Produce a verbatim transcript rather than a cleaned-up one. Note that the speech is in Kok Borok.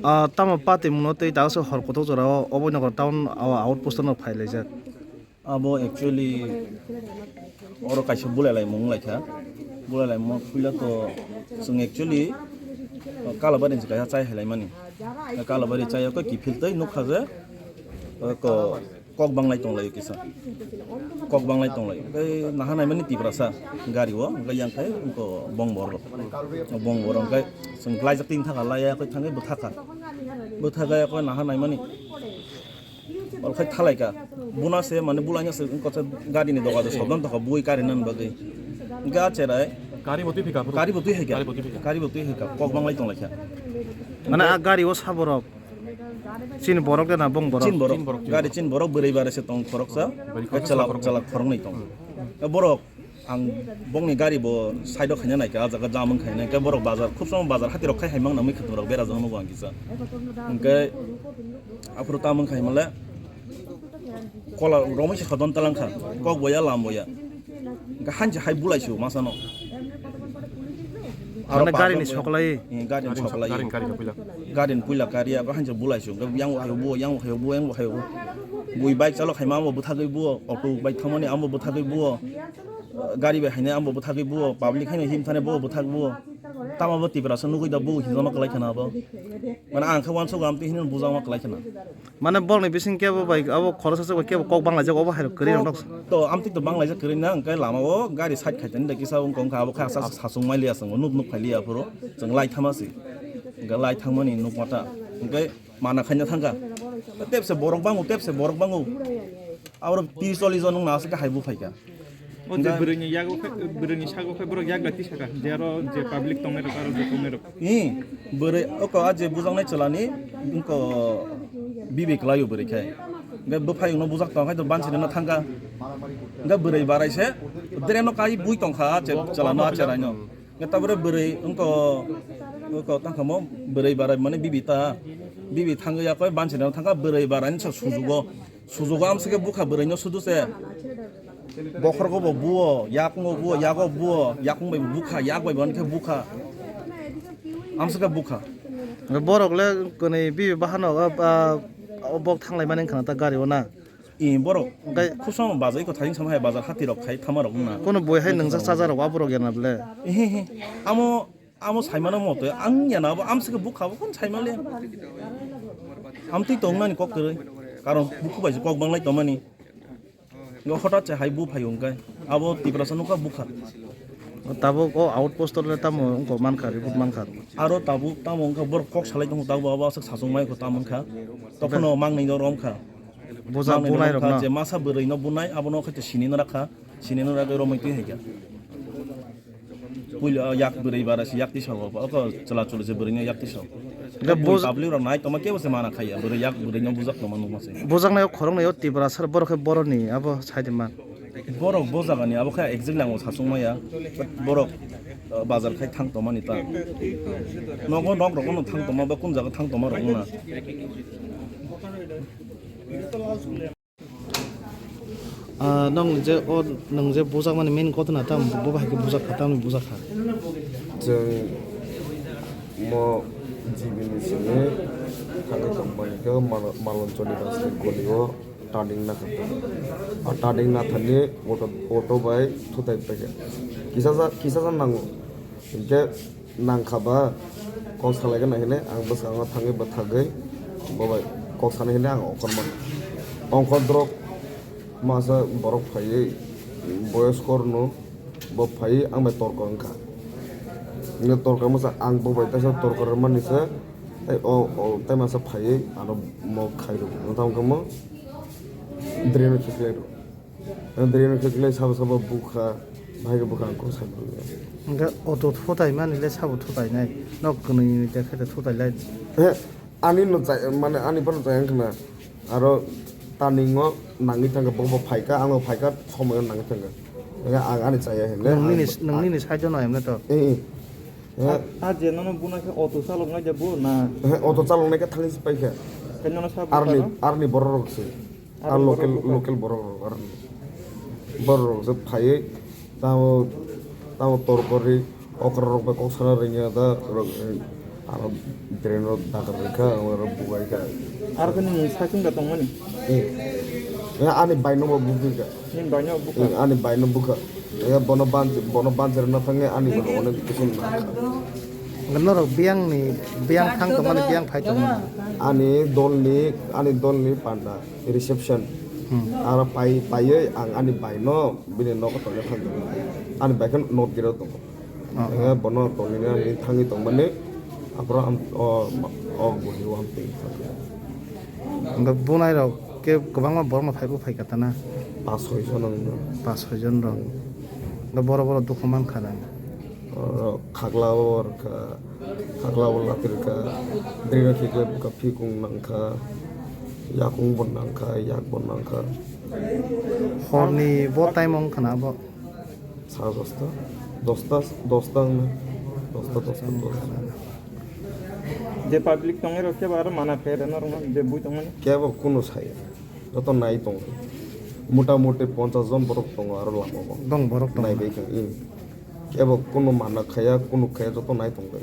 Ah, tamo pati muno tei daso hor kotor jora o Abhainagar town o outpost no phai laijak. Abo actually oro kaisa bulai laimung wnglaikha. Bulai laimung puila to chwng actually Kalabari ni kaisa chai hailaimani. Kalabari chai o kiphil tei nukha je ko kok banglai tonglaio kisa. Kok banglai tonglaio. Tei naha naimani Tiprasa gari o, hwnkhe yang khai ko bong bor. Bong bor hwnkhe chwng laijak tin thaka laiya koi thangwi bwthakha. Bwthakha koi naha naimani. Ol khai thalaika. Buna se mane bulaina se wngkha se gari ni doga do sobdan tokha bui kari nan bagwi. Ga cherai. Gari bo twi phika phuru. Gari bo twi haika. Gari bo twi phika. Gari bo twi haika. Kok banglai tonglaikha. Mane a gari o saborok. Chin borok de na bong borok? Chin borok. Chin borok, chin Gari borok. Chin borok bwrwi bara se tong khoroksa. Bwrwi Chalak khoroksa, chalak khoroknwi tong. Borok Ang bongni gari bo side o khaina naikha, ah jaga jam wng khaina naikha, borok bazar, khub somo bazar hati rok khai hai mangna mui khwtwng rok bera jang nugo ang kisa. Hwnkhe aphuru tamo wng khai male kola romwi se khodon talang kha, kok boya lam boya. Hwnkhe hanchi hai bulai sio masa no. Aro Mane gari ni bazar soklai? Eh, gari ni Gari ni soklai. Gari ni, gari ni puila. Gari ni puila kari, abo hanchi bulai sio. Hwnkhe yang bo hai bo, yang bo hai bo, yang bo hai bo. Bui bike chalok hai ma amo bwthagwi bo, auto bai thangmani amo bwthagwi bo. Gari bai haino amo bwthagwi buo, public haino him thani buo bwthak buo. Tamo bo Tiprasa nugwi da buo hinjama kwlai khana abo. Mane ang khe uansuk amtwi hino bujakma kwlai khana. Mane borokni bising kebo bai abo khoroksa se bai kebo kok banglaijak obo hai kwrwi rok. To amtwi to banglaijak kwrwi na hwnkhe lama o gari side khaitani da kisa wngkha wngkha abo khe asa sasung mai liya chwng nuk nuk phai liya aphuru chwng lai thama se. Hwnkhe lai thangmani nukma ta. Hwnkhe Mana khaina thangkha. Tepse borok bango, tepse borok bango. Aborok tris chollish jon wngna aswk hai buphaikha. O je Hwnkhe bwrwini yago khai, bwrwini sago khai borok yak bai tisaka. Je aro je public tongnai rok, aro je tongnai rok. Ee, bwrwi oko a je bujaknai chwlani wngko bibi kwlaio bwrwi khai. Hwnkhe bwphai wngno bujak tong khai to banchini no thangkha. Hwnkhe bwrwi barai se dreno kai bui tongkha a che chwlano a cheraino. Hwnkhe tabore bwrwi wngko, wngko tangkha mo bwrwi barai mane bibi ta. Bibi thangwi yakoi banchini no thangkha bwrwi barai ni sujugo. Sujugo amswkhe bukha bwrwi no sudu se. Bokhorgo bo buo, yakungo buo, yago buo, yakung bai bo bukha, yak bai bo hwnkhe bukha. Amswkhe bukha. Borok le kwnwi bibi bahano, ah, ah, bok thanglai mani wngkha na ta gari o na. I borok Khusong bazar iko tharing sama hai bazar hati rok khai thama rok wngna. Kono boi hai nungsa chaja rok aborok yana ble. Ehe he. Amo, amo saimano mote ang yana abo amsike bukha bo kon saimale. Amtwi tongnani kok kwrwi. Karon bukhu bai kok banglai tongmani. Ngo hotat se hai bu phai wngkai. Abo Tiprasa nukha bukha. Tabuk o outpost le tamo wngkok mankha, report mankha. Aro tabuk tamo wngkha borok kok salai tongo tabuk abo aswk sachung mai kho tamo wngkha. Tokhono mangnwi no romkha. Bujak Mangnwi bunai rok kha no. Je masa bwrwi no bunai, abono khaito sini no rakha, sini no ragwi romwi twi hai kha. Puila yak bwrwi bara se yak tisa o, oko chwla chwla se bwrwi no yak tisa o. Hwnkhe Bui buj- public rok nai tongma kebo se mana khaiya, bwrwi yak bwrwi no bujak tongma nukma se. Bujaknai o khoroknwi o Tiprasa borok khe boroni abo sai de man. Borok bo jagani abo khe exactly ang sachung maya, but borok, uh, bazar khai thang tongmani ta. Nogo nok rok no thang tongma ba kun jaga thang tongma rok wngna. Ah, nwng je o, nwng je bujakmani main ghotona tam, bo bai khe bujak kha, tamni bujak kha? Chwng mo G B ni simi thangwi tongmani khe Mal-, Maloncholi Baskar goli o turning nakha. O turning nathani auto, auto bai thutai paikha. Kisa ja, kisa ja nango. Hinkhe nangkha ba kok salaikha nai hinwi ang bwskango thangwi bwthagwi bo bai kok sanai hinwi ang ongkhormani. Ongkhor drop masa borok phaiwi boyosko rwno bo phaiwi ang bai torkor wngkha. Hwnkhe torkor masa ang bo bai teisa torkor rwmani se tei o, o tei masa phaiwi ano mo khairok wngkha wngkha mo drain o khiklai rw. Ang drain khe glai sabo sabo bukha, bahai khe bukha ang kok sai manya. Hwnkhe auto thutai mani le sabo thutai nai, nok kwnwi ni te khe thutai lai. He, ani no chai, mane ani phano chai wngkha na. Aro Turning o nangwi thangkha, bo bo phaikha, ang bo phaikha, somoyo nangwi thangkha. Ang ani chaya himle, Nang nini, ang nang nini side no himle to. Eh, eh. Eh, Ah, ah, je nono buna khe auto chalok nai de bo na? Eh, auto chalok nai khe thangwi se paikha. Khe nono sa Arni, bukaro? Arni borok rok se. Arni Ah, local, borok rok. Local borok rok arni. Borok rok se phaiwi tamo, tamo torkori okra rok bai kok sana ringya da rok, eh, ano drain rok dakar rikha, ano rok bugai kha. Aro khe nini saichung da tongmani? Eh. Eh, ani bai no bo bugui kha. Nini bai no bukha? Eh, ani bai no bukha. Eh, bono banj-, bono banjir na thangwi ani bono onek kisim na kha. Norok biyang ni, biyang thang tongmani, biyang phai tongmani. Ani dol ni, ani dol ni panda reception. Hmm. Aro pai, paiwi ang ani bai no bini nogo tongna thang tongmani. Ani bai khe not giro tongo. Oh. Eh, bono tongwi thangwi tongmani. Aphuru ang o, o guli o ang twi. Hwnkhe bunai rok khe kwbangma borok no phaibo phaikha tana. Pas soi jon wngkha. Pas soi jon rok. Hwnkhe borok borok dukhu mankha na. Oro khakla o rwkha, khakla o lati rwkha, drino khiklai bwkha phikung nangkha, yakung bo nangkha, yak bo nangkha. Horni bo time wngkha na bo? Sa dosta, dosta, dosta wngna, dosta, dosta, dosta. Je public tongwi rok kebo aro mana khe rwna rwna je bui tongmani. Kebo kunu saya, joto nai tongo. Mota moti ponchas jon borok tongo aro lama o. Dong borok tongo. Nai bai kha, hmm. Kebo kunu mana khaya, kunu khaya joto nai tongo.